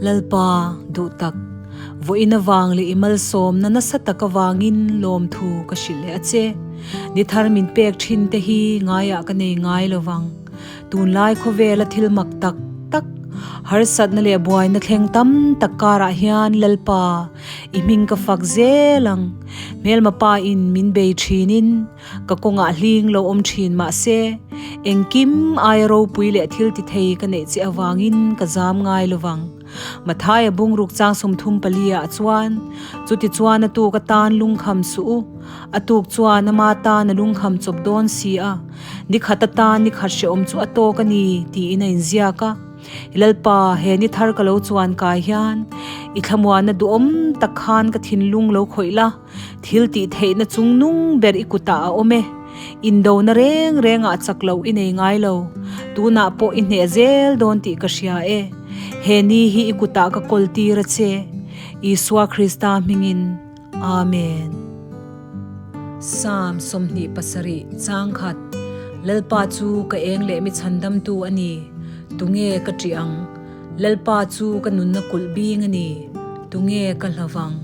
Lalpa, duhtak, vawiin avang leh i malsawmna nasa tak avangin lawmthu ka hrilh leh a che. Ni thar min pek thin te hi ngaiah ka nei ngai lovang. Tunlai khawvela thil mak tak tak, harsatna leh buaina thleng tam tak karah hian Lalpa, i hming ka fak zel ang. Hmelma pa in min bei thinin ka kawngah hling lo awm thin mahse, engkim aia ropui leh thil ti thei ka neih che avangin ka zam ngai lovang. Mathaia bungruk chang 34 ah chuan, Chuti chuan a tuk atan lungkham suh u, a tuk chuan ama tan a lungkham chawp dawn si a, ni khat atan ni khat hrehawm chu a tawk a ni, tiin a inziak a. Lalpa, he ni thar ka lo chuan kai hian i thlamuanna duhawm tak khan ka thinlung lo khawih la, thil tih theihna chung nung ber i kutah a awm e. Indona reng rengah chak loh i nei ngai lo, tunah pawh i hneh zel dawn tih ka hria e. He ni hi i kutah ka kawl tir a che, Isua Krista hmingin. Amen. Psalm 27, chang khat, Lalpa chu ka eng leh mi chhandamtu a ni, tunge ka ṭih ang? Lalpa chu ka nunna kulh bing a ni, tunge ka hlavang?